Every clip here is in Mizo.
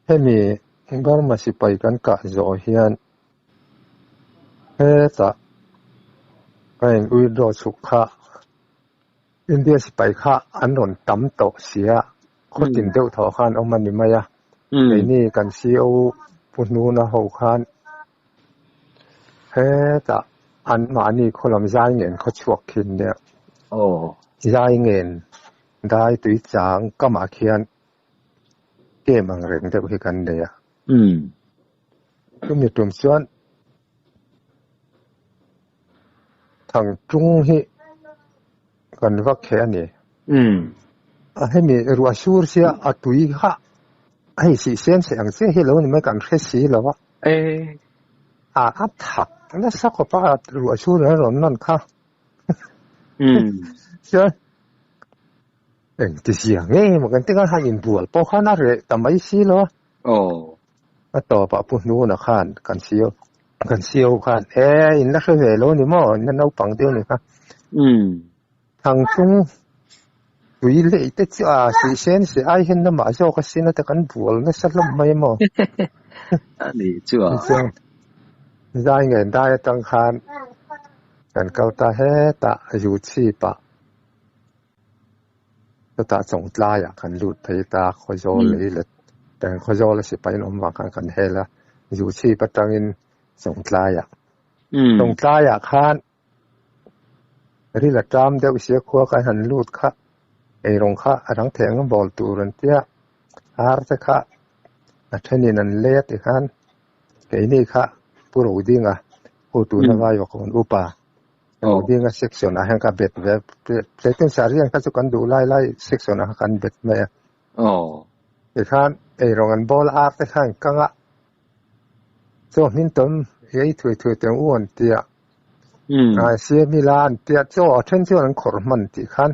Hemi Burma sipai kan kah zawh hian hetah ka in withdraw chhuk kha India sipai kha an rawn tam tawh sia khaw tin deuh thaw khan awm a ni mai a keini kan CO pu hnuna ho khan hetah anmahni khaw lam zai ngen khaw chhuak khin nia zai ngen dai tui chang kamah khian Game ang reng deuh hi kan nei a. Chumi tum chuan Thangtung hi kan va kheh a ni. A hemi ruah sur sia a tui kha hei sih sen se ang chiah hi lo ni mai kan hre si lo a. A a thak nasa khawp a ruah sur an rawn lan kha. Chuan Engti zia nge maw kan ti khan han inbual pawh khan a reh ta mai si lo a. Aw. A tawpah Pu Hnuna khan kan sio kan sio khan e in la hre ve lo ni maw in la naupang deuh ni kha. Umm. Thangchung tui leh te chu a sih sen se ai hian lamah zawk a sin a te kan bual nasa hlawm mai maw. A nih chu a. Chuan zai ngen dai atang khan kan kal ta hetah zu chhipah. Chutah Chawngtlaiah kan lut phei ta, Khawzawl lei let eng Khawzawl a sipai an awm vang khan kan hel a, Zuchhip atangin Chawngtlaiah. Chawngtlaiah khan ril a ṭam deuh sia khua kan han lut kha eirawng kha a dang thei ang a bawl tur an tia, ar te kha a thenin an let tikhan keini kha Pu Rodinga hotuna Vaivakawn upa Rodinga section ah hian ka bet ve Platin Sarian kha chu kan duh lai lai section ah kha kan bet mai a. Tikhan eirawng an bawl ar te khan kang a, chaw hmin tawm ei thui thui teng u an ti a, siam ila an ti a, chaw a then chuan an khawrh hman tih khan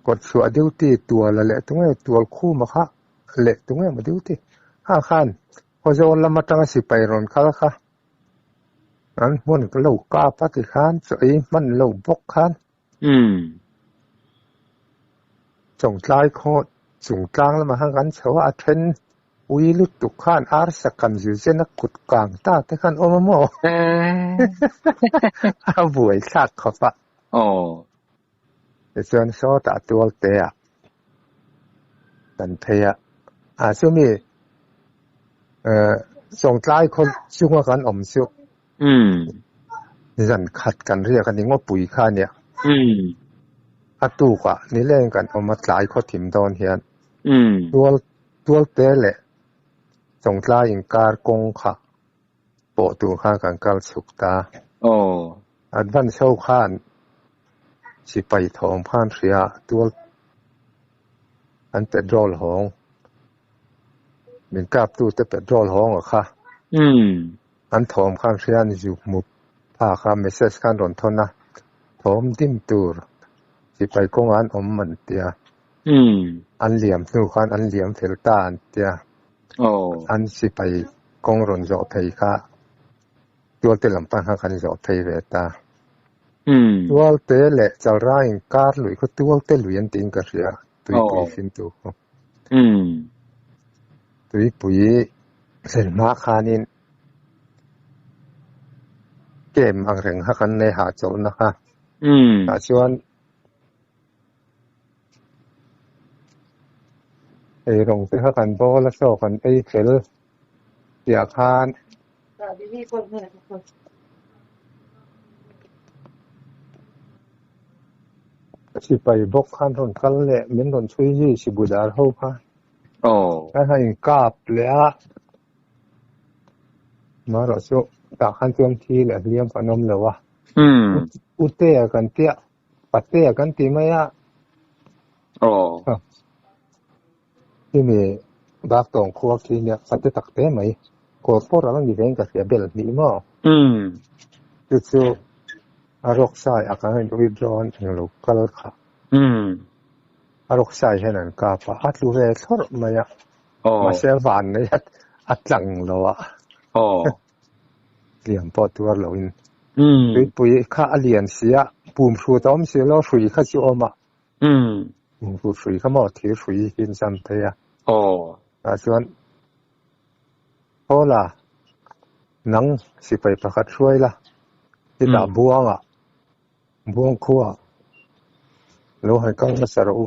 kawt chhuah duty tual a leh tunge tual khuma kha leh tunge maw duty kha khan Khawzawl lam atanga sipai rawn kal kha An hmun ka lo kap a ti khan chaw ei hman lo bawk khan. Chawngtlai khaw chungtlang lamah khan kan chho a, a then ui lutuk khan arsa kan zir chen a kut kang ta te khan awm a maw? A buai thlak khawp a. Tichuan sawtah tual te ah kan phei a, a chumi Chawngtlai khaw chunga kan awm chu zan khat kan riak a ni ngawpui kha a nia. A tukah nileng kan awm a tlai khaw thim dawn hian tual tual te leh Chawngtlai inkar kawng kha pawh tur khan kan kal chhuk ta. Advance ho khan sipai thawm khan hria tual an petrol hawng min kap tu te petrol hawng a kha an thawm khan hria an zu hmu pha kha message khan rawn thawn a thawm dim tur sipai kawngah an awm an tia an liam hnu khan an liam fel ta an tia an sipai kawng rawn zawh phei kha Tualte lam pang kha kan zawh phei ve ta. Tualte leh Chalra inkar lui khaw Tualte lui an tiin ka hria, tuipui fintu khaw. Tuipui thlen hma khanin camp ang reng kha kan nei hahchawlhna kha. Tah chuan eirawng te kha kan bawl a chaw kan ei fel piah khan Sipai bawk khan rawn kal leh min rawn chhui zui Sibudar ho kha a han inkap leh a marawh chu tah khan chuan thi leh hliam kan awm lo a Utea kan tia Patea kan ti mai a Hemi bak tawng khuak khi nia pate tak te mai kawr pawh ral ani veng ka hria bel hnih maw chu chu a rawk sai a kan in withdraw an englo kal kha A rawk sai hian an kap a, a tlu ve thlawrh mai a. Mahse a van nei a, a tlang lo a. Liam pawh tuar loin. Tuipui kha a lian si a, pum hrut a awm si lo, hrui kha chu a awm a. Pum hrut hrui kha maw thir hrui hi an zam phei a. Tah chuan Hawla, nang sipai pakhat hruai la, chutah buangah Buang khua lo han kal hmasa rawh u.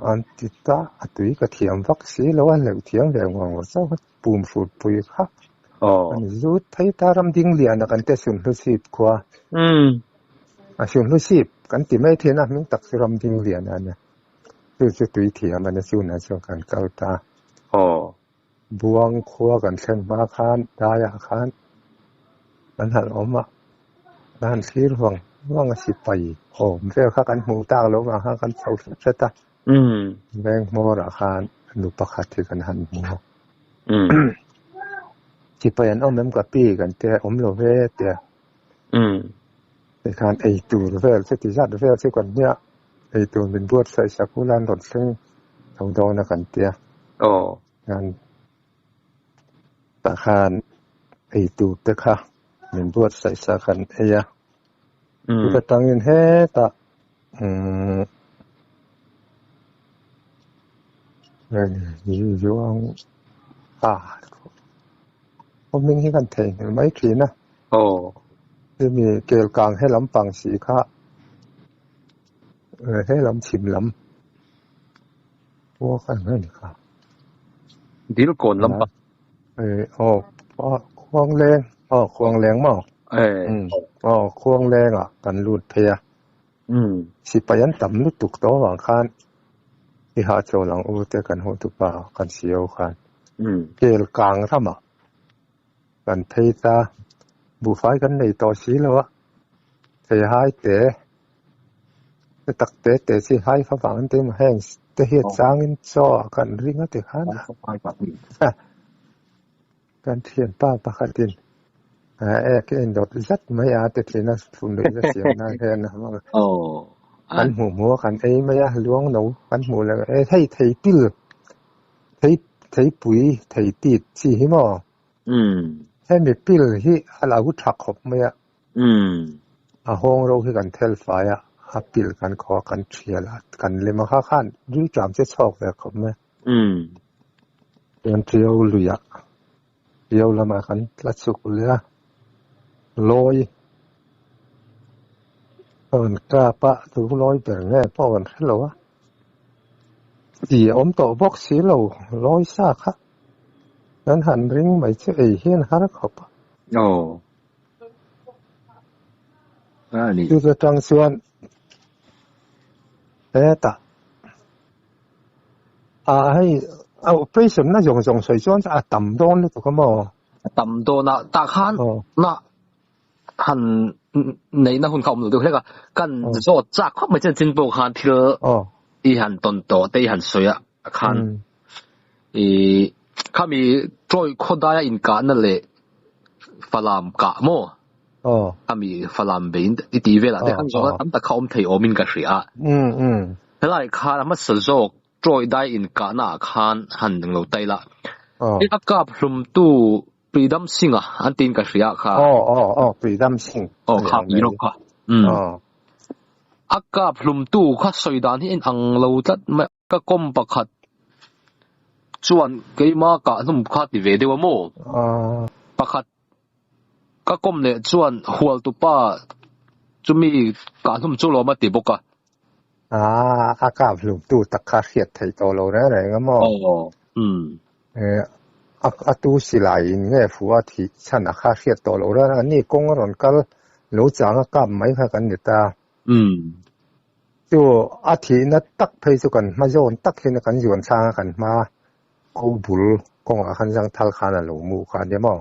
An ti ta, a tui ka thiam vak si lo a, hleuh thiam ve nguang lo chauh a, pum hrut pui kha. An zut phei ta ram ding lian a kan te Sunhlu chhip khua. A Sunhlu chhip kan ti mai thin a, hming tak chu ram ding lian a nia. Chu chu tui thiam a nia, chunah chuan kan kal ta. Buang khua kan thlen hma khan daiah khan kan han awm a, kan han thlir vang vang a sipai awm vel kha kan hmuh tak loh vang khan kan chho hret hret a, veng hmawrah khan nu pakhat hi kan han hmu a, sipai an awm em ka pi kan tia awm lo ve tia tikhan ei tur vel chuti zat vel chu kan hnia ei tur min buatsaih sak ula an rawn thleng tho dawn a kan tia. Khan tah khan ei tur te kha min buatsaih sak an ei a. Chuta tangin hetah umm a hming hi kan theihnghilh mai thin a. Hemi kel kang he lampang si kha he lam chhim lam. Khua kha eng nge kha? Dil kawn lam pa. Eh aw khuang leng aw khuang leng maw? Eh aw khuang leng ah kan lut phei a. Sipai an tam lutuk tawh avang khan i hahchawl ang u te kan hmuh tupa kan sio khan kel kang ramah kan phei ta buhfai kan nei tawh si lo a thei hai te Te tak te te chi hai fa vang te maw heng te hi a changin chaw ah kan ring a ti khan a kan thianpa pakhatin ek a indawt zat mai a ti thin a fun luih na siam nan hian a hmang a kan hmuh hmuh a kan ei mai a luang no kan hmuh leh e hei thei pil thei theipui thei tit chi hi maw hemi pil hi a lo tha khawp mai a. A hawng ro hi kan thel fai a, a pilh kan khaw a, kan thial a, kan lem a kha khan rilṭam che chhawk ve khawp mai. Chuan Ṭiau luiah, Ṭiau lamah kan tla chuk leh a, lawi a rawn kap a, chu lawi ber nge pawh kan hre lo a, chi a awm tawh bawk si lo, lawi sa kha kan han ring mai chu ei hian har khawp a. Chu atang chuan hetah a hei a operation na zawng zawng sawi chuan a tam dawn lutuk a maw? A tam dawn a, tah khan na han neihna hun kha awm lo deuh hlek a, kan zawt chak khawp mai chuan chin pawh khan thil i han tawn tawh te i han sawi a khan i khami Troy khawdaia inkahna leh Falam kah maw? Khami Falam bein i tih velah te khan zawhna tam tak kha awm thei awmin ka hria a. Helai khan a hmasa zawk Troy dai inkahna ah khan han englo ta ila. A kap hlumtu Pridam Singh a an tiin ka hria kha. Pridam Singh. Aw kha mi rawk kha. A kap hlumtu kha sawi dan hi a inang lo tlat mai. Ka kawm pakhat chuan keima kah hlum kha ti ve deuh a maw? Pakhat ka kawm leh chuan hualtupa chumi kah hlum chu lawm a ti bawk a. A kap hlumtu tak kha hriat theih tawh lo reng reng a maw? A tu silai in nge fuh a thih chhan a kha hriat tawh lo reng reng a ni. Kawng a rawn kal lo chang a kap mai kha kan ni ta. Chu a thihna tak phei chu kan hma zawn tak hian kan zuan chhang a kan hma ko bul kawngah khan zangthal khan a lo mu kha a nia maw?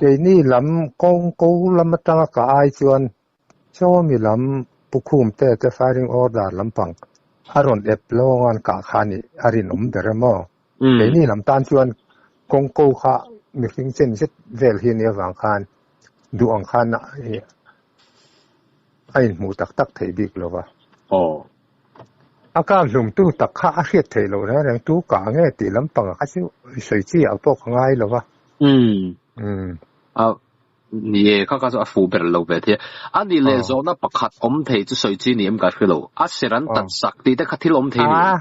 Keini lam kawng ko lam atanga ka ai chuan sawmi lam Pukhum te te firing order lampang a rawn ep lawngan kah kha a nih a rinawm ber a maw? Keini lam tan chuan kawng ko kha mihring chen zet vel hi a nih avang khan duh ang khan a inhmuh tak tak theih bik lo va. Aw. A kap hlum tu tak kha a hriat theih loh reng reng tu kah nge tih lampang ah kha chu sawi chi ah pawh ka ngai lo va. Umm. Umm. A ni e, kha kha chu a fuh ber lo ve thei a. A nih leh zawhna pakhat awm thei chu sawi chi ni em ka hre lo. A ser an tat sak tih te kha thil awm thei ni em?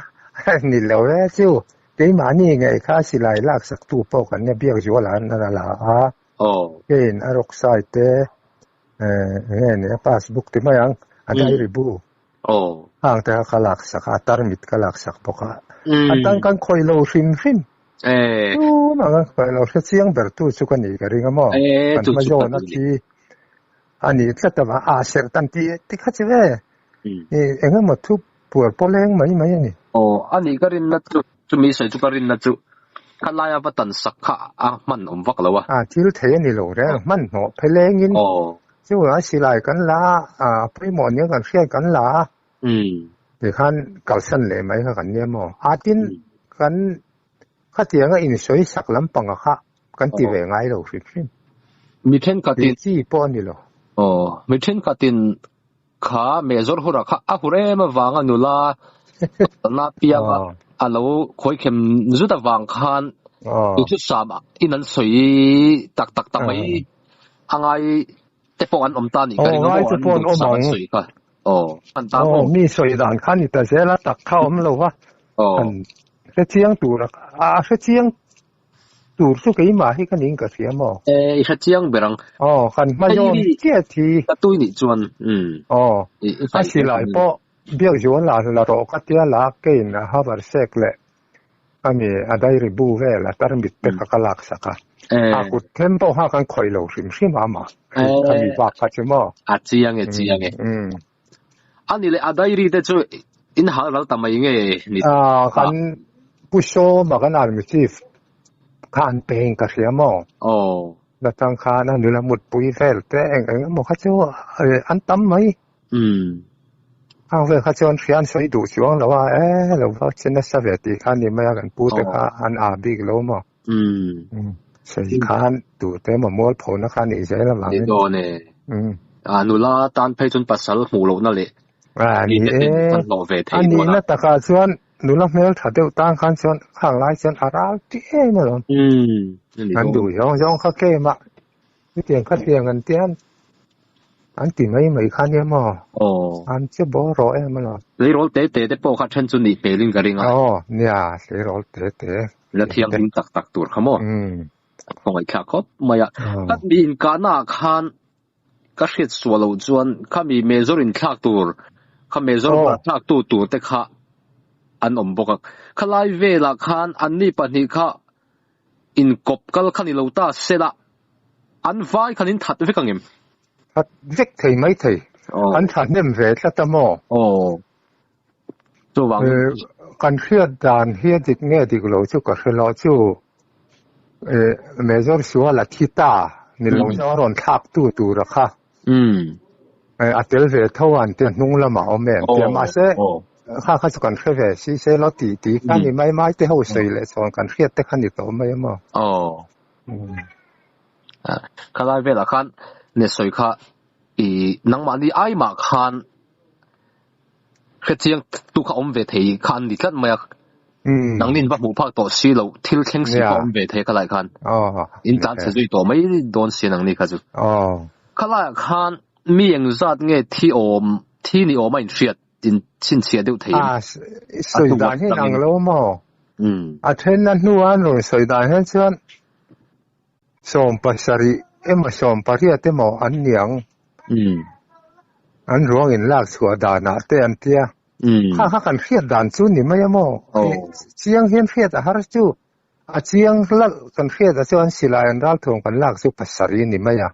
A ni lo e chu. Keimahni ngei kha silai lak sak tu pawh kan nia biak zual ah an la a. Keiin a rock side te eng nge ni a passbook ti mai ang a diary bu hang te kha ka lak sak a, a tarmit ka lak sak bawk a. A tang kan khawih lo hrim hrim. Tunah kan khawih lo hre chiang ber tu chu ka nih ka ring a maw? Kan hma zawn a thi a nih tlat avang a serh tan tih te kha chu e eng emaw thu puar pawleng mai mai a ni. Aw a nih ka rinna chu. Chumi sawi chu ka rinna chu kha laia va tan sak kha a hman awm vak lo a. A thil thei a ni lo reng, hman hnawh phe lengin chu a silai kan la a, a pawimawh nia kan hriat kan la a, tikhan kalsan leh mai kha kan nia maw? A tin kan khatianga insawi sak lampanga kha kan ti ve ngai lo hrim hrim. Mi thenkhatin. Tih chi pawh a ni lo. Aw, mi thenkhatin Kha mehzawr hurah kha a hur em avanga nula na pianga a lo khawikhem zut avang khan duhthusam in an sawi tak tak ta mai a ngai te pawh an awm ta nih ka ring a maw an duhthusam an sawi kha. Aw an ta maw. Mi sawi dan kha ni ta zel a tak kha awm lo va. An hrechiang tur a hrechiang Tur chu keimah hi ka ning ka hria maw? E, i hre chiang ber ang. Aw, kan hma zawn chiah thi. Ka tui nih chuan, umm. Aw, a silai pawh biak zual la la rawh ka tia la kein a haver sek leh ami a diary bu vel a tarmit te kha ka lak sak a. A kut them pawh kha kan khawih lo hrim hrim a amah ami bak kha chu maw? A chiang e, chiang e. Ani leh a diary te chu in hal ral ta mai nge ni? Ah, kan Pu Sawma kan Army Chief khan peng ka hria maw? Aw. Na tang khan a nula mutpui vel te eng eng emaw kha chu an tam mai. Umm. Khang vel kha chuan hria an sawi duh chuang lo a, e lo va che nasa ve tih kha ni mai a kan pu te kha an a bik lo maw? Umm. Sawi khan tute emaw mualphona kha nih zel avangin. Ni dawn e. Umm. Ah nula tan phei chuan pasal hmuh lohna leh Ah ni mite e. ten kan hlawh ve A thei dawn a. nihna takah chuan nula hmel tha deuh tan khan chuan khang lai chuan a ral ti em alawm. Umm. A ni An dawn. duh zawng zawng kha kem a. Chutiang khatiang an tian an ti mai mai kha nia maw? Aw. An che bawr rawh em alawm. Tleirawl te te te pawh kha then chu nih hmelin ka ring a. Aw nia tleirawl te te. La thianghlim tak tak tur kha maw? Umm. Ka ngaihthlak khawp mai a. Ka mi inkahna ah khan ka hriat suah loh chuan kha mi mezawr inthlak tur kha mezawr hmar thlak tu tur te kha an awm bawk a. Khalai velah khan anni pahnih kha Inkawp kal kha ni lo ta sela, an vai khan in that vek ang em? That vek thei mai thei. An tha hnem ve tlat a maw? Aw. Chuvangin. Kan hriat dan hi a dik nge dik lo chu ka hre lo chu Major Suala thi ta ni lo chu a rawn thlak tu tur a kha. A tel ve tho a an tia hnung lamah awm em tia mahse kha kha chu kan hre ve si se lo tih tih kha ni mai mai te ho sawi leh chuan kan hriat te kha ni tawh mai a maw. Aw. Khalai velah khan ne sawi kha i nangmahni ai mah khan hrechiang tu kha awm ve thei kha an ni tlat mai a. Nangnin va hmuh phak tawh si lo thil thleng si kha awm ve thei khalai khan. In tlan chhe zui tawh mai dawn si nangni kha chu. Khalaiah khan mi engzat nge thi awm thi ni awm a inhriat in chhinchhiah deuh thei em? A sawi dan hi ang lo maw? A then a hnua an rawn sawi dan hian chuan 70 emaw 18 emaw an niang. An ruang in lak chhuah danah te an tia. Kha kha kan hriat dan chu ni mai a maw? Chiang hian hriat a har chu. A chiang lalh kan hriat ah chuan silai an ralthuam kan lak chu pasarih ni mai a.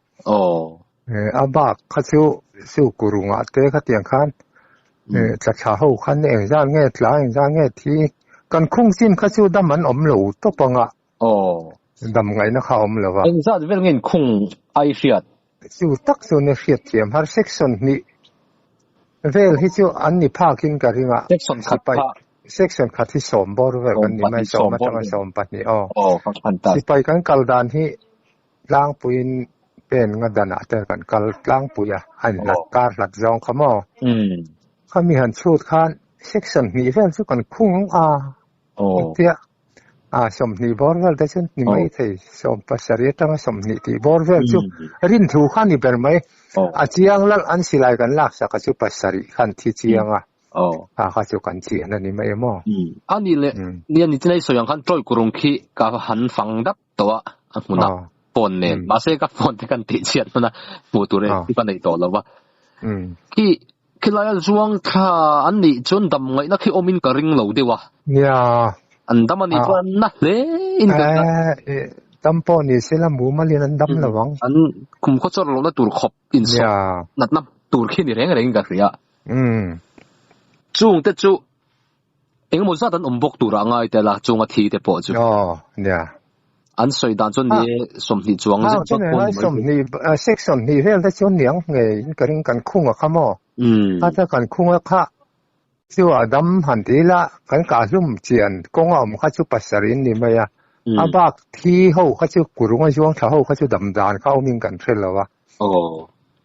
A bak kha chu chu kurungah te khatiang khan tla thla ho khan engzat nge tla engzat nge thi kan khung chin kha chu dam an awm lo tawp ang a. Dam ngaihna kha a awm lo va. Engzat vel nge inkhung ai hriat? Chu tak chu nia hriat thiam har section hnih vel hi chu an ni phakin ka ring a. Section khat kha. Section khat hi sawm bawr vel kan ni mai, sawm atanga sawm pahnih aw. Sipai kan kal dan hi tlangpuiin pen nga danah te kan kal tlangpui a, a inhlat kar hlat zawng kha maw. Khami han chhut khan. section hnih vel chu kan khung a tia a 20 bawr vel te chu ni mai thei 17 atanga 20 tih bawr vel chu rin thu kha ni ber mai a chiang lal an silai kan lak sak a chu pasarih khan thi chiang a a kha chu kan chian a ni mai emaw ani le nia ni chinai sawi ang khan tawi kurung khi ka han fang dap tawh a a hmunah phone nen mahse ka phone te kan tih chhiat hman a hmuh tur e ka nei tawh lo va khi khilaia zuang thla an nih chuan dam ngaihna khi awmin ka ring lo deuh a nia an dam a nih chuan an na hle in ka dam pawh ni se la mumalin an dam lo ang an kum khaw chawr lohna tur khawp insawh natna tur khi ni reng rengin ka hria chung te chu Engemaw zat an awm bawk turah a ngai tel a, chunga thi te pawh chu. Aw, nia. An sawi dan chuan ni e, 20 chuang zet chuan pawh ni mai thei. Six 20 vel te chuan niang nge in ka ring kan khung a kha maw? A ta kan khung a kha chu a dam han ti ila kan kah hlum chian kawng a awm kha chu pasarih in ni mai a. A bak thi ho kha chu kurung a zuang thla ho kha chu dam dan kha awmin kan hre lo a. Aw.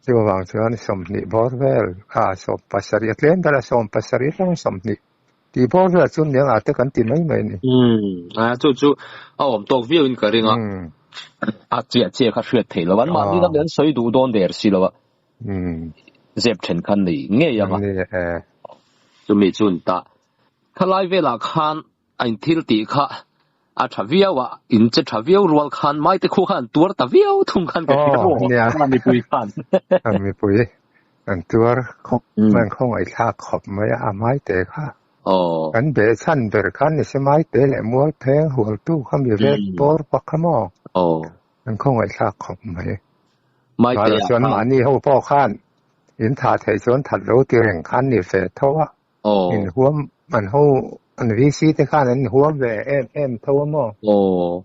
Chuvang chuan 20 bawr vel a 70 a tlem ber a 70 atang 20 tih bawr vel chu niang ah te kan ti mai mai a ni. Umm a chu chu a awm tawk viau in ka ring a. A chiah chiah kha hriat theih lo an mahni lam an sawi duh dawn der si lo a. Umm. Zep then khan nei ngei ang a. Ni e. Chumi chu an tah. Khalai velah khan A in thil tih kha a tha viau a, in che tha viau rual khan maite khu khan an tuar ta viau thung khan ka hria maw? A mipui khan. A mipui an tuar khawp mai, an khawngaihthlak khawp mai a, a maite kha. Kan behchhan ber khan ni se maite leh mualpheng hualtu kha mi vek bawr bawk kha maw? An khawngaihthlak khawp mai. Maite ah khan. Mahni ho pawh khan in thah theih chuan that lo ti reng khan ni ve tho a. Aw. In huam an ho an VC te khan an huam ve em em tho a maw? Aw.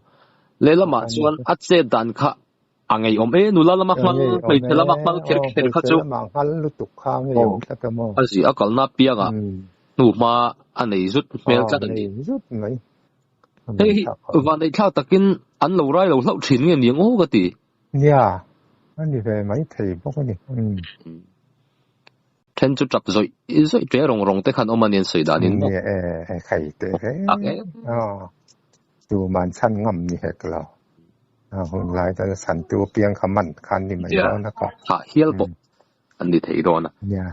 Lehlamah chuan a chet dan kha a ngeiawm e, nula lama hmal, hmeichhe lama hmal kher kher kha chu. Hmeichhe lama hmal lutuk kha a ngeiawm tlat a maw? A zi a kalna piangah hnuhma a nei zut hmel tlat a ni. Aw, nei zut mai. Hei hi vaneihthlak takin an lo rai lo hlauh thin nge niang aw ka ti. Nia, a ni ve mai thei bawk a ni. Then chu tap zawih zawih ṭe rawng rawng te khan awm a ni an sawi danin maw? Ni e, e khai te reng. Tak e. Aw, tuman chhan ngam ni hek lo. A hun lai chuan chhan tu piang kha man khan ni mai dawn a ka. Thah hial pawh an ni thei dawn a. Nia.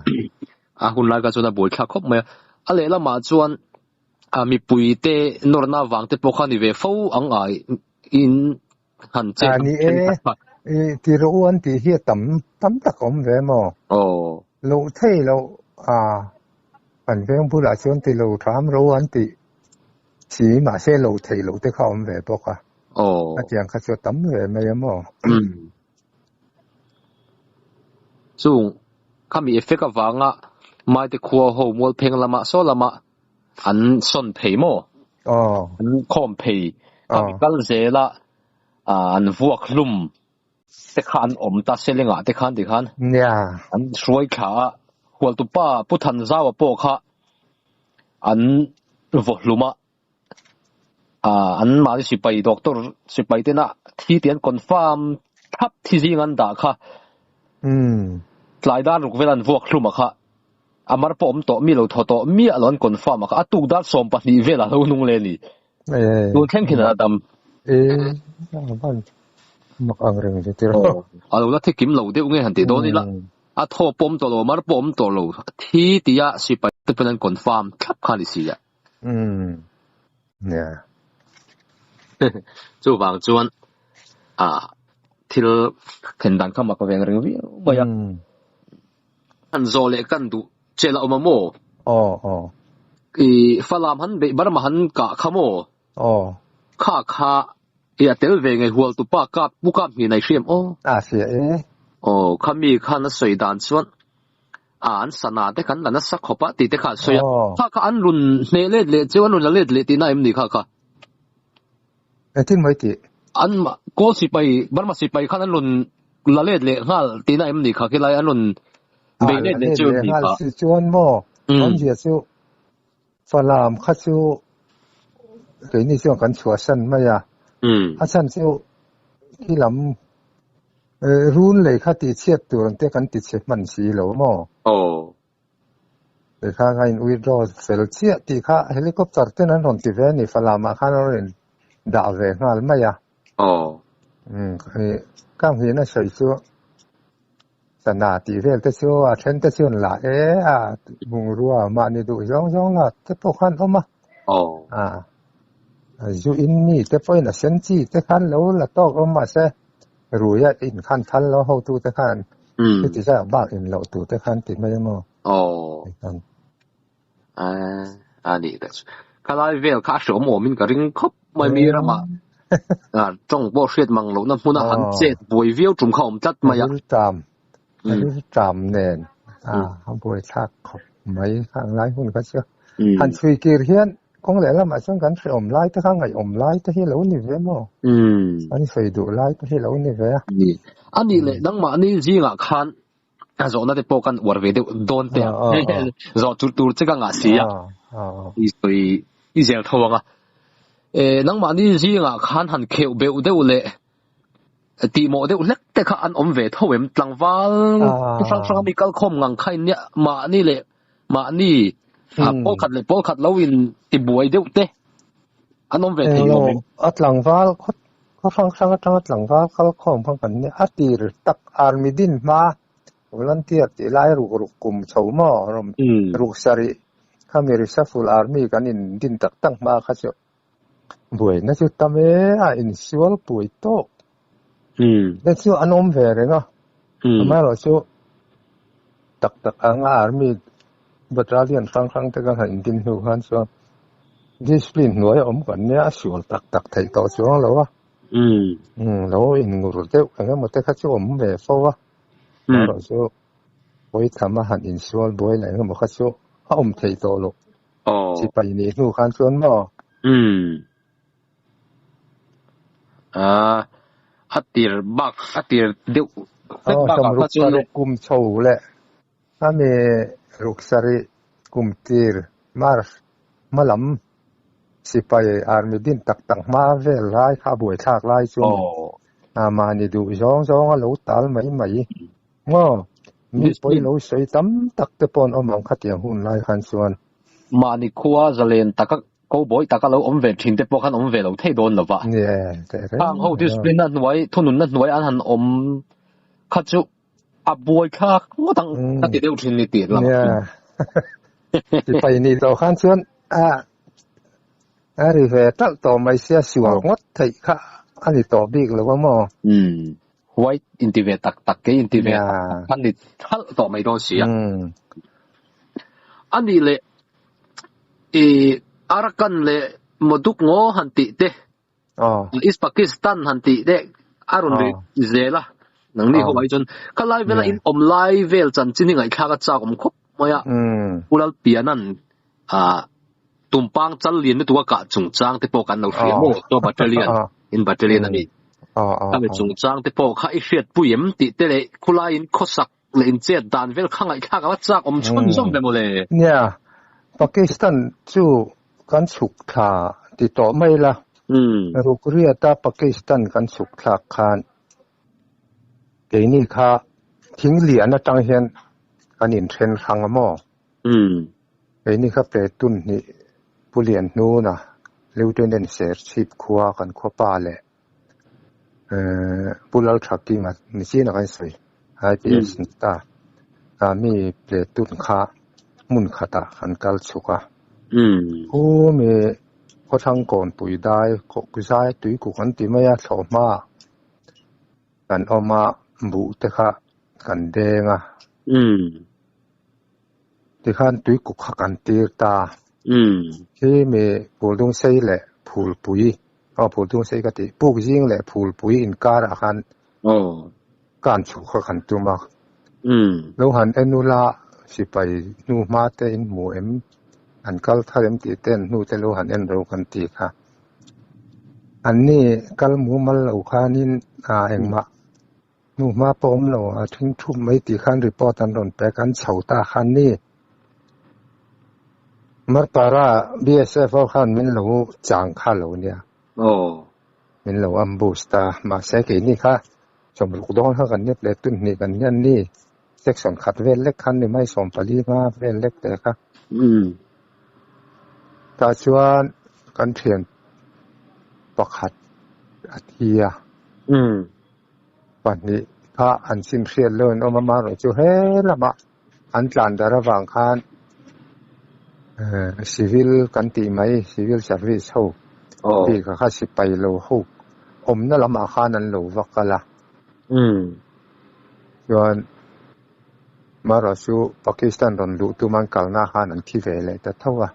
A hun lai kha chuan a buai thlak khawp mai a. A lehlamah chuan a mipui te nawrna vang te pawh kha ni ve fo ang ai in han che A ni e, i ti rawh u an tih hi a tam tam tak awm ve maw? Aw. Loh thei loh a kan veng bulah chuan ti lo hram rawh u an tih si mahse loh theih loh te kha awm ve bawk a. Aw. A tiang kha chu a tam ve mai a maw? Chung khami effect avanga Maite khua ho Mualpheng lama saw lama an sawn phei maw? Aw. An khawm phei. Khami kal zela an vuak hlum te kha an awm ta selengah te khan tikhan. Nia. An hruai thla a, Hualtupa Pu Thanzaua pawh kha an vaw hlum a, an mahni sipai doctor sipai tena thi tih an confirm thlap thi zing an dah kha. Tlai dar ruk vel an vuak hlum a kha. A mar pawh awm tawh mi lo thaw tawh miah lo an confirm a kha a tuk dar 12 velah a lo nung le a ni. Tun thleng khin a dam. Mak ang reng che tir. A lo la thi kim lo deuh nge han ti dawn ila. A thaw pawh awm tawh lo, a mar pawh awm tawh lo. Thi tia sipai te pawn an confirm thlap kha a ni si a. Nia. Chuvang chuan a thil thlen dan kha mak veng reng viau mai a. Han zawh leh kan duh che la awm a maw? Aw aw. I Falam han beih bar mah han kah kha maw? Aw. Kha kha i a tel ve ngei hual tupa kap pu kap hnih nai hriam aw. A hria e. Aw khami khan a sawi dan chuan a an sana te khan la nasa khawp a tih te kha a sawi a. Kha kha an rawn hneh let leh cheu an rawn la let leh tihna em ni kha kha? Engtin mai tih? An Kawl sipai, Burma sipai khan an rawn la let leh nghal tihna em ni kha khilai an rawn bei let leh chu em ni kha? Si chuan maw awmzia chu Falam kha chu keini chuan kan chhuahsan mai a, a chhan chu khi lam run lei kha tihchhiat tur ang te kan tichhe hman si lo maw? Aw. Tikhan a in withdraw fel chiah tih kha helicopter ten an rawn ti ve a ni, Falam ah khan an rawn dah ve nghal mai a. Aw. Umm ka hmuhna sawi chu sana tih vel te chu a then te chuan la e a bungrua mahni duh zawng zawng la te pawh khan awm a. Aw. A zu in mi te pawhin a sen chi te khan lo la tawk awm mahse rui a in khan thal lo hotu te khan chuti zat bak in loh tur te khan ti mai emaw. Aw. A ni tak chu. Khalai vel kha a hreawm awmin ka ring khawp mai mi ramah tawng pawh hriat mang lohna hmuna han chet buai viau tum kha awm tlat mai a. Riltam, riltam nen a buai thlak khawp mai kha ang lai hun kha chu. Han chhui kir hian kawng leh lamah chuan kan hreawm lai te kha ngaihawm lai te hi lo ni ve maw? An sawi duh lai te hi lo ni ve a. A nih leh nangmahni zingah khan a zawhna te pawh kan uar ve deuh dawn te a zawh tur tur che ka ngah si a i sawi i zel tho ang a e nangmahni zingah khan han kheuh beuh deuh leh tihmawh deuh hlek te kha an awm ve tho em tlangval hrang hrang ami kal khawm ngang kha in nia mahni leh mahni pawl khat leh pawl khat lo in tibuai deuh te an awm ve thei lo a tlangval khaw khaw hrang hrang atanga tlangval kal khawm kha kan nia a tir tak army din hma volunteer tih lai ruk ruk kum chho maw rawm ruk sarih khami Rishaful army kan in din tak tak hma kha chu buaina chu tam e a insual pui tawk te chu an awm ve reng a amaherawhchu tak tak anga army battalion hrang hrang te kan han indin hnu khan chuan discipline hnuai a awm kan nia a sual tak tak theih tawh chuang lo a lo inngur deuh eng emaw te kha chu awm ve fo a amaherawhchu pawi tham a han insual buai leh eng emaw kha chu a awm theih tawh loh sipai nih hnu khan chuan maw. A tir bak a tir deuh hlek bak ah kha chuan le. Kum chho leh ami ruk sarih kum tir March hma lam sipai army din tak tak hma vel lai kha a buaithlak lai chu a mahni duh zawng zawng a lo tal mai mai maw mi pawi lo sawi tam tak te pawh an awm ang khatiang hun lai khan chuan. Mahni khua zalen taka Cowboy taka lo awm ve thin te pawh khan awm ve lo thei dawn lo va. Khang ho discipline na hnuai, thununna hnuai an han awm kha chu a buai thlak ngawt ang ka ti deuh thin ni tih lam. Sipai nih tawh khan chuan a a ri ve talh tawh mai sia sual ngawt theih kha a ni tawh bik lo a maw? White inti ve tak tak kei inti ve tak tak khan ni thalh tawh mai dawn si a. A nih leh i Arakan leh Moduk ngaw han tih te, East Pakistan han tih te a rawn ri zel a. Nangni ho ai chuan khalai vela in awm lai vel chanchin hi ngaihthlak a chak awm khawp mai a. Pu Lalpiana'n Tumpang chal lian lutuk a kah chungchang te pawh kan lo hria maw? Chaw battalion in battalion a ni. Khami chungchang te pawh kha i hriatpui em tih te leh khulaiin khawsak leh inchet dan vel kha ngaihthlak a va chak awm chhun zawm ve mawle. Nia, Pakistan chu kan chhuk thla ti tawh mai la. Rukriata Pakistan kan chhuk thlak khan keini kha thing lian atang hian kan inthen hrang a maw? Keini kha Platoon hnih Pu Lianhnuna, Lieutenant Serchhip khua kan khua pa leh Pu Lalthakima ni chin a kan sawi IPS ni ta a mi Platoon kha hmun khatah kan kal chhuk a. Pu mi khawthlang kawnpui dai zai tuikuk an ti mai a thlawhhma kan awm a buh te kha kan deng a. Tikhan tuikuk kha kan tir ta. Khi mi Phuldungsei leh Phulpui, aw Phuldungsei ka tih, Pukzing leh Phulpui inkarah khan kan chhuk kha kan tum a. Lo han en ula sipai hnu hma te in hmu em, an kal thar em tih te an hnu te lo han en ro kan ti kha. Anni kal mumal lo khanin engmah Hnu hma pawh awm lo, a thing thup mai tih khan report an rawn pek an chho ta khan ni. Marpara BSF ho khan min lo chang kha lo nia. Min lo ambush ta. Mahse keini kha sawmruk dawn kha kan nep leh tun hnih kan hian ni section khat vel lek khan ni mai 14 nga vel lek te kha. Tah chuan kan thian pakhat a thi a. Pahnih kha an chin hriat lo an awm a, amaherawhchu he lamah an tlan dar avang khan civil kan tih mai civil service ho bik ah kha sipai lo ho awmna lamah khan an lo va kal a. Chuan amaherawhchu Pakistan rawn luh tum an kalna khan an thi ve leh ta tho a.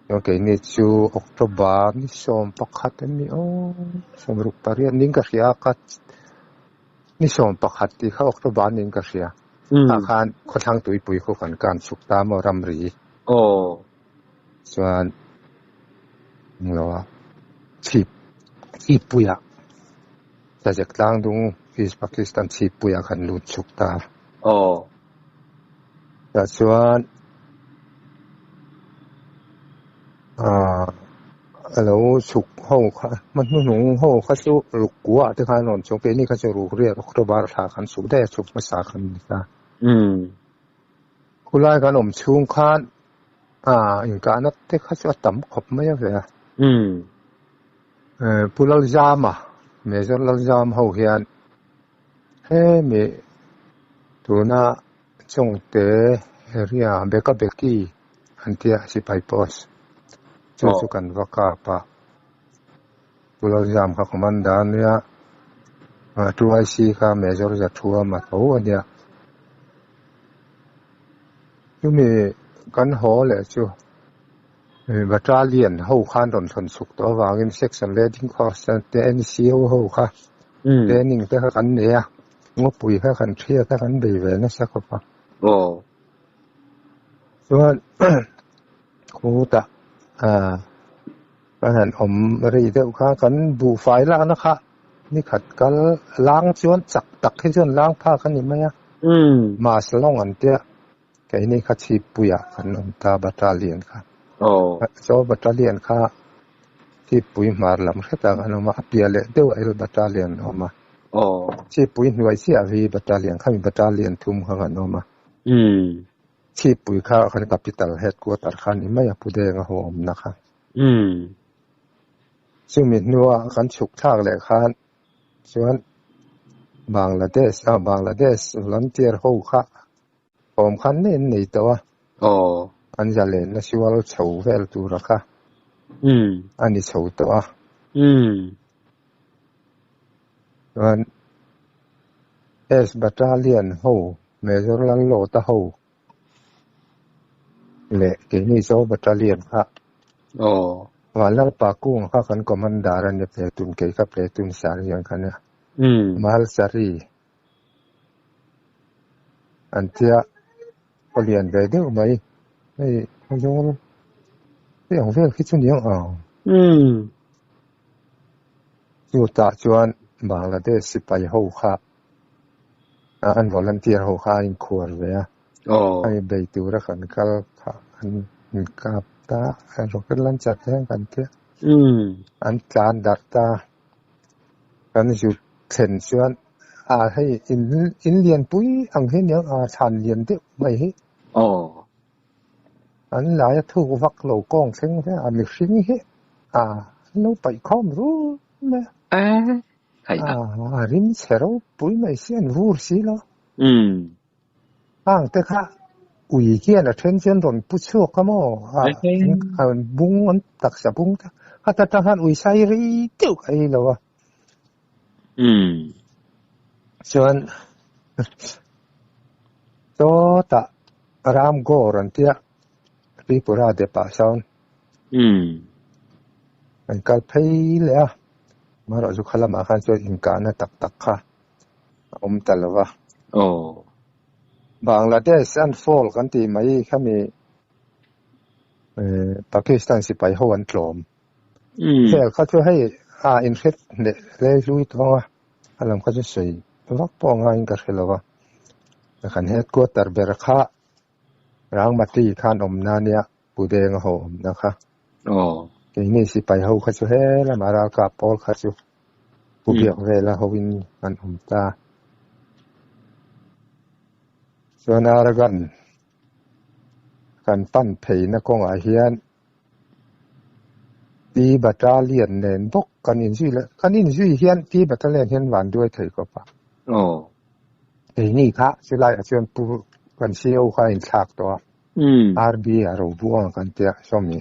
Chuan keini chu October ni 11 an ni aw, 68 niin ka hria a, ka ni 11 tih kha October niin ka hria. Tah khan khawthlang tuipui khu kan kan chhuk ta maw ramri. Chuan englo a chhip chhippuiah Sazek tlangdung East Pakistan chhippuiah kan lut chhuk ta. Tah chuan aaa a lo chhuk ho kha hma hnuhnung ho kha chu ruk kuah te khan rawn chhuk keini kha chu ruk riat October thla khan chhuk daih a chhuk hmasa khan ni ta. Khulai kan awm chhung khan aaa inkahna te kha chu a tam khawp mai a ve a. Pu Lalzama Major Lalzam ho hian hemi tuna Chawngte area Beka Beki an tia sipai post chu chu kan va kap a, Pu Lalzam kha commander a nia, 2IC kha Major Zathuam a tho a nia. Chumi kan haw leh chu Battalion ho khan rawn thawn chhuk tawh avangin Section Leading Course te NCO ho kha training te kha kan nei a, ngawpui kha kan hriat a kan bei ve nasa khawp a. Chuan khutah kan han awm rei deuh kha kan buhfai lakna kha nikhat kal lang chuan chak tak hi chuan lang phak a ni mai a, Mas lawng an tia. Keini kha Chhippuiah kan awm ta Battalion kha. Chaw Battalion kha Chhippui hmar lam hretah kan awm a, a piah leh deuh a L Battalion a awm a. Chhippui hnuai chiah V Battalion kha mi Battalion thum kha kan awm a. Chhippui kha kan capital headquarter kha a ni mai a, Pu Denga ho awmna kha. Chumi hnua kan chhuk thlak leh khan chuan Bangladesh ah Bangladesh volunteer ho kha Awm khan mai an nei tawh a. An zalenna sual chho vel tura kha a ni chho tawh a. Chuan S Battalion ho, Major Lallawta ho leh keini Zo Battalion kha Vanlalpa Kunga kha kan Commander a ni Platoon, kei kha Platoon Sergeant kha nia. Malsari. An tia aw lian ve deuh mai hei khawzawl hei ang vel khi chu ni ang ang chutah chuan Bangladesh sipai ho kha an volunteer ho kha a inkhuar ve a a inbei tura kan kal kha an inkap ta a rocket launcher te hian kan tia an tlan darh ta. Kan zut thlen chuan a hei in in lian pui ang hi aniang a thlan lian deuh mai hi. An lai a thuk vak lo kawng thleng hle a mihring hi a an lo paih khawm rul mai a. A rim chhe ropui mai si an vur si lo. Hang te kha ui hian a then chuan rawn pu chhuak a maw? An bung an taksa bung te kha ta tang khan ui sai rei deuh ka ei lo a. Chuan sawtah Ramgor an tia Tripura depah sawn an kal phei leh a, amaherawhchu kha lamah khan chuan inkahna tak tak kha a awm ta lo va. Bangladesh an fall kan tih mai khami Pakistan sipai ho an tlawm. Hel kha chu hei a inhret hneh hle hlui tawng a, a lam kha chu sawi vak pawh ngaiin ka hre lo va. Kan headquarter ber kha Rangmati khan awmna nia Pu Denga ho awmna kha. Keini sipai ho kha chu he lamah ralkap pawl kha chu Pu Biak vela hoin an awm ta. Chuan Arakan Kan pan pheina kawngah hian T Battalion nen bawk kan inzui leh kan inzui hian T Battalion hian van duai thei khawp a. Aw. Keini kha chulaiah chuan pu kan CO kha a inthlak tawh a. RB a Robuanga kan tia sawmi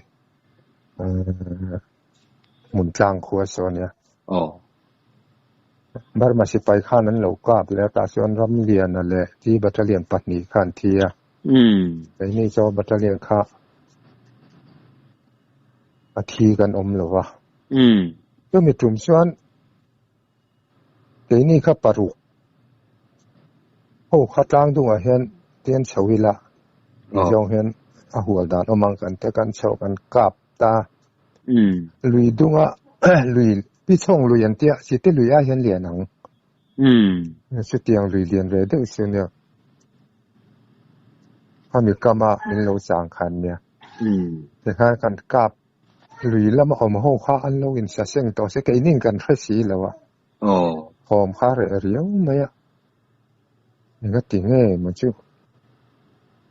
hmun tlang khua saw ania. Aw. Burma sipai khan an lo kap leh a tah chuan Ramliana leh T Battalion pahnih kha an thi a. Keini chu Battalion kha a thi kan awm lo va. Chumi tum chuan keini kha paruk ho kha tlang dungah hian tian chho ila tih zawng hian a hual dan awm ang kan te kan chho kan kap ta. Lui dunga lui Pichhawng lui an tia Chite lui ah hian lian ang. Chutiang lui lian ve deuh chu nia. A mi kama min lo chang khan nia. Tikhan kan kap lui lama awm ho kha an lo insa seng tawh se keinin kan hre si lo a. Thawm kha reh riau mai a. Enga ti nge maw chu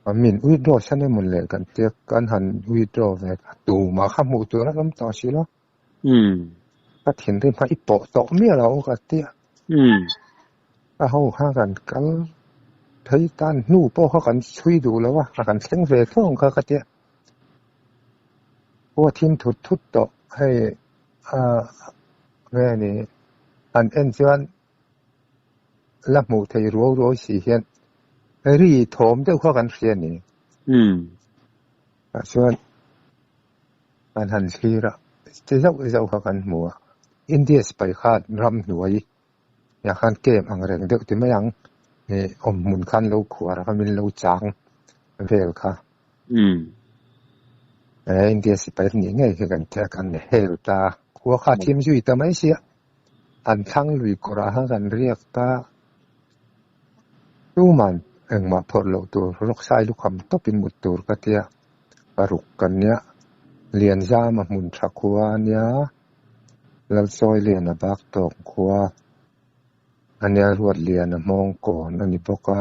a min withdraw san emaw le kan tia kan han withdraw ve a tumah kha hmuh tur a awm tawh si lo. Ka thinrim kha i pawh tawh miah lo ka tia. A ho kha kan kal phei tan hnu pawh kha kan chhui duh lo a, a kan thleng ve tho ang kha ka tia. Pawh a thim thut thut tawh hei ah nge ni han en chuan la hmuh theih ruau ruau si hian ri thawm deuh kha kan hria a ni. Tah chuan kan han thlir a, ti zauh zauh kha kan hmu a, India sipai khan ram hnuai ah khan camp ang reng deuh ti mai ang ih awm hmun khan lo khuar a kha min lo chang vel kha. India sipai nih ngei hi kan tia kan hel ta, khua kha a thim zui ta mai sia. An thlang lui kawrah khan kan riak ta. Tuman engmah phawrh loh tur rawksai lukham tawpin mut tur ka tia. Paruk kan nia. Lianzama hmun tha khua a nia. Lalsawi Liana bak tawk khua a nia. Ruatliana hmawng kawn a ni bawk a.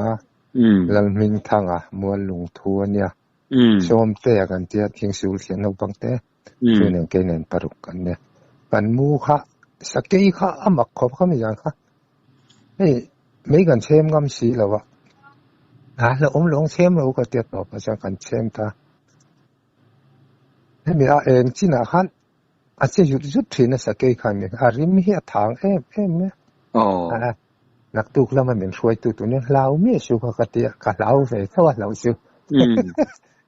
Lalhmingthanga mual lungthu a nia. Sawmtea kan tia thingsul thian naupang te. Chu nen kei nen paruk kan nia. Kan mu kha sakei kha a mak khawp kha mi zan kha. Hei mei kan chhem ngam si lo a. A la awm lo ang chhem lo ka tia tawp a chuan kan chhem ta. Hemi a eng chinah khan a che zut zut thin a sakei khan a rim hi a thang em em mai a. Naktuk lama min hruaitu tur nia hlau miah su kha ka ti a, ka hlau ve tho a hlau chu.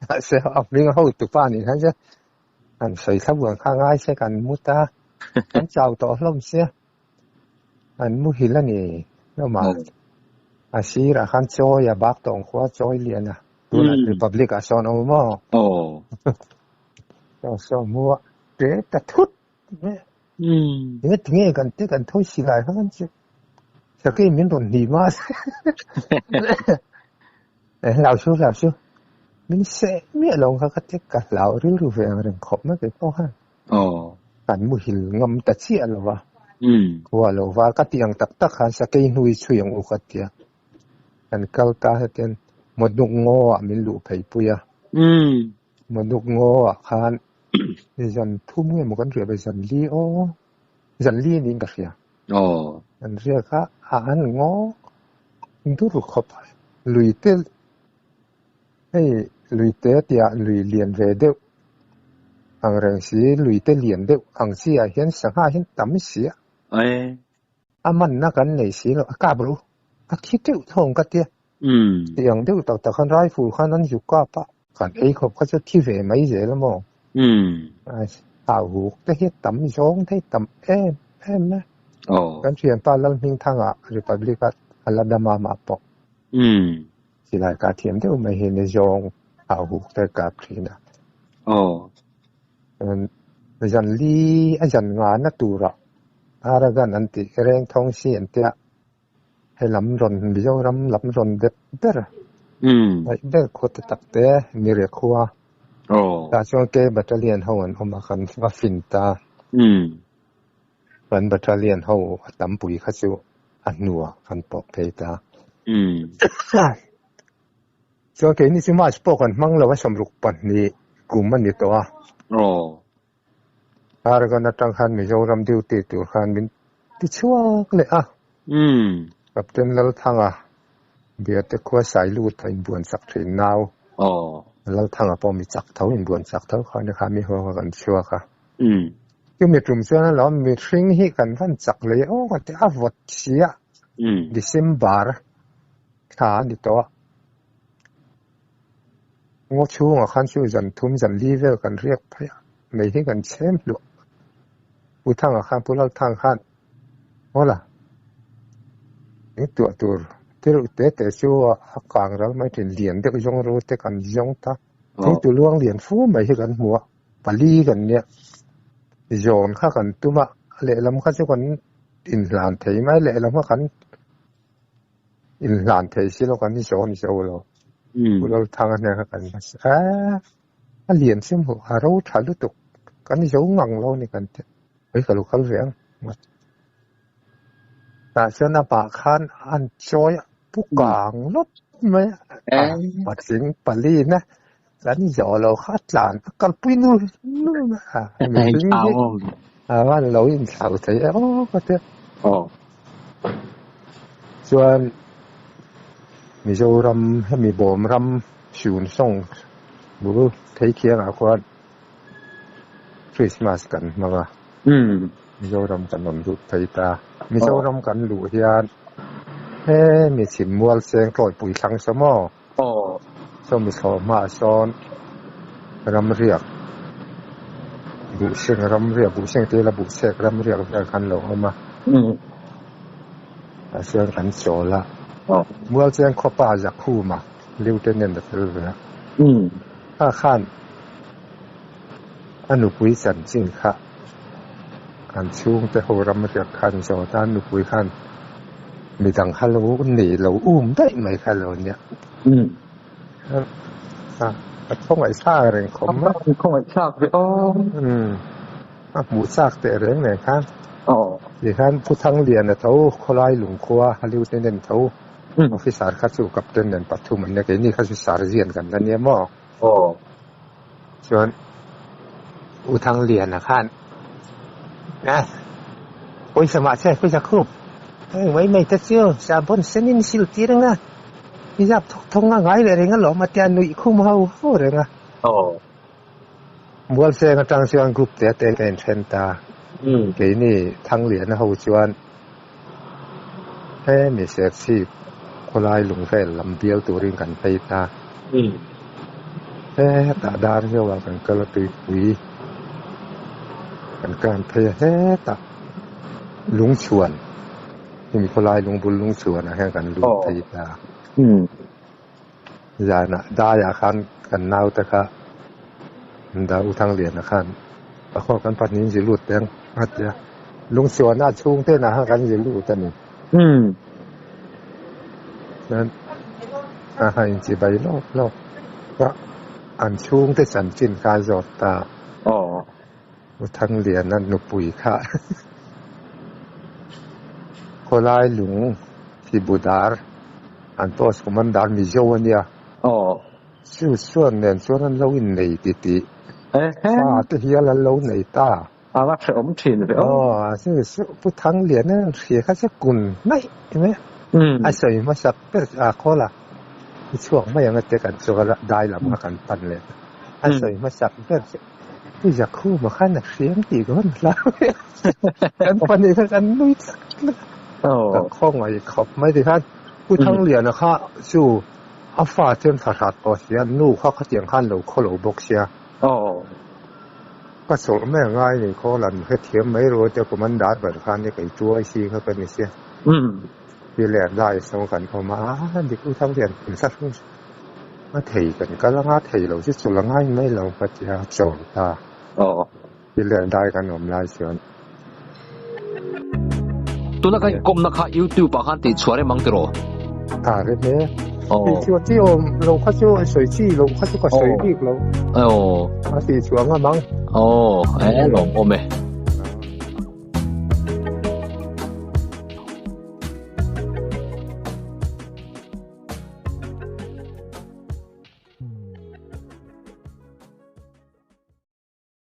Mahse a hming ho tupa nih khan chuan han sawi thla buan kha ngai se kan mu ta, kan chau tawh hlawm sia, an muhil a ni hlawm a. A sirah khan chawi a bak tawng khua chawi lian a, tunah Republic ah sawn a awm maw? Saw saw mu a, ṭe ta thut mai a. Tinge tinge kan te kan thawi si lai khan chu sakei min rawn hnim a hlau su hlau su min seh miah lo kha ka te ka hlau rilru ve ang reng khawp mai kei pawh khan kan muhil ngam ta chiah lo va khua lo var ka ti ang tak tak khan sakei hnui chhui ang u ka tia kan kal ta hetian mawduk ngaw ah min luh phei pui a. Maduk ngaw ah khan zan thum nge maw kan riah ve zan li aw zan li niin ka hria. Aw. Kan riak a a an ngaw dur khawp a lui te hei lui te tia lui lian ve deuh ang reng si lui te lian deuh ang chi ah hian sangha hian tam si a. A manna kan nei si lo a kap ru a thi teuh thawng ka tia. Tih ang deuh tak tak khan rifle khan an zuk kap a. Kan ei khawp kha chu thi ve mai zel a maw? Hau huk te hi tam zawng te hi tam em em a. Kan thianpa Lalhmingthanga Republic a a la dam a mah pawh. Silai kah thiam deuh mai hi ni zawng hau huk te kap thin a. Zan li a zan ngana turah Arakan an tih reng thawng si an tia. He lam rawn Mizoram lam rawn dep ber ngaih ber khua te tak te Mire khua tah chuan K Battalion ho an awm a kan va fin ta kan Battalion ho a tampui kha chu a hnuah kan pawh phei ta. Chuan keini chu March pawh kan hmang lo a, 62 kum a ni tawh a. Aw. Aragon atang khan Mizoram duty tur khan min ti chhuak leh a. Umm. Captain Lalthanga Biate khua Sailut a inbuan chak thin nau. Aw. Lalthanga pawh mi chak tho inbuan chak tho khan kha mi huanga kan chhuak a. Umm. Chumi tum chuan alawm mihring hi kan van chak leh aw ka ti a vawt si a. Umm. December thla a ni tawh a. Ngaw chhungah khan chu zan thum zan li vel kan riak phei a, mei hi kan chhem hluah. Pu Thanga khan Pu Lalthang khan Hawla eng tuah tur thil te te chu a kang ral mai thin lian deuh zawng ru te kan zawng ta. Thingtu luang lian fu mai hi kan hmu a, pali kan nia. Zawn kha kan tum a, lehlam kha chu kan inhlan thei mai, lehlam kha kan inhlan thei si lo kan zawn zo lo. Pu Lalthanga hnenah kha kan a, a lian chu hmuh a ro tha lutuk, kan zo ngang lo a ni kan ti. Ui ka lo kal ve ang tah chuan a pah khan an chawi a pu kang lawp mai a patling pali na kan zawh lo kha a tlan a kalpui nul nul mai a mihring hi a van lo inthlau thei e aw ka tia chuan Mizoram hemi bawm ram hrun sawng bul thei khiangah khuan Christmas kan hmang a, Mizoram kan rawn lut phei ta. Mizoram kan luh hian he mi chhim mual cheng tlawipui thlang saw maw? Saw mi thlawh hmaah sawn ramriak buhseng ramriak buhseng te ila buhchek ramriak vel khan lo awm a. Tah chuan kan chawl a. Mual cheng khawpa Zakhuma Lieutenant a tel ve a. Kha khan a nupui chanchin kha an chhungte ho ram riak khan zawt a, a nupui khan midang kha lo nei lo um daih mai kha lo nia. A khawngaih thlak reng khawp mai. A khawngaih thlak ve aw. A hmuh chak teh reng nen khan. Tikhan Pu Thangliana tho khawlai lungkhua a Lieutenant tho Officer kha chu Captain nen pathum an nia, keini kha chu Sergeant kan la nia maw? Aw. Chuan U Thangliana khan eh pawisa mah che pawisa khup heng mai mai te chu sahbawn senin sil tir anga i zap thawk thawk nga ngai leh reng alawm a tia nuih khum ho ho reng a. Aw. Mualcheng atang chuan group te te ka inthen ta. Keini Thangliana ho chuan he mi Serchhip khawlai lung vel lam bial turin kan phei ta. Hetah dar hiauah kan kal a tuipui kan kan phei a hetah lungchhuan hemi khawlai lung bul lungchhuanah hian kan lut phei ta. Zanah daiah khan kan naute kha Da U Thangliana khan a khaw kan pahnih in lut teng a ti a, lungsuana chhungte nah khan kan zi lut a ni. Chuan a han inchibai lawk lawk a, an chhungte chanchin kha a zawt ta. U Thangliana nupui kha khawlai lung Thibudar an post commander Mizo a nia. Chu chuan nen chuan an lo innei ti tih fa te hial an lo nei ta. A va hrehawm thin ve aw. Aw, chu chu Pu Thangliana an hria kha chu kun hnaih mai a. A sawi hmasak ber a khawl a, i chhuak mai ang a tia kan chhuak a, dai lam kha kan pan leh ta. A sawi hmasak ber chu Pu Zakhuma khan a hriam tih ka rawn hlau mai a. Kan pahnih kha kan nui tlak tlak a. Ka khawngaih khawp mai tikhan Pu Thangliana kha chu A fa chuan thla hrat tawh sia, nu kha khatiang khan lo khaw lo bawk sia. Ka chawlh mai a ngai ni khaw lan hrethiam mai ru te kum an dar ber khan ni kei chu IC kha ka ni sia. Ti leh an lai sawn kan awm a, a dik u thang hian kan sa hrung a thei kan kal anga thei lo chu chawlh a ngai mai lo ka ti a, chawl ta. Ti leh an dai kan awm lai chuan. Tuna kan inkawmna kha YouTube ah khan tih chhuah rem ang tiraw? A rem e. Tih chhuah chi awm lo kha chu a sawi chi lo kha chu ka sawi bik lo. Aw. A tih chhuah ngam ang. Aw, e lawm awm e.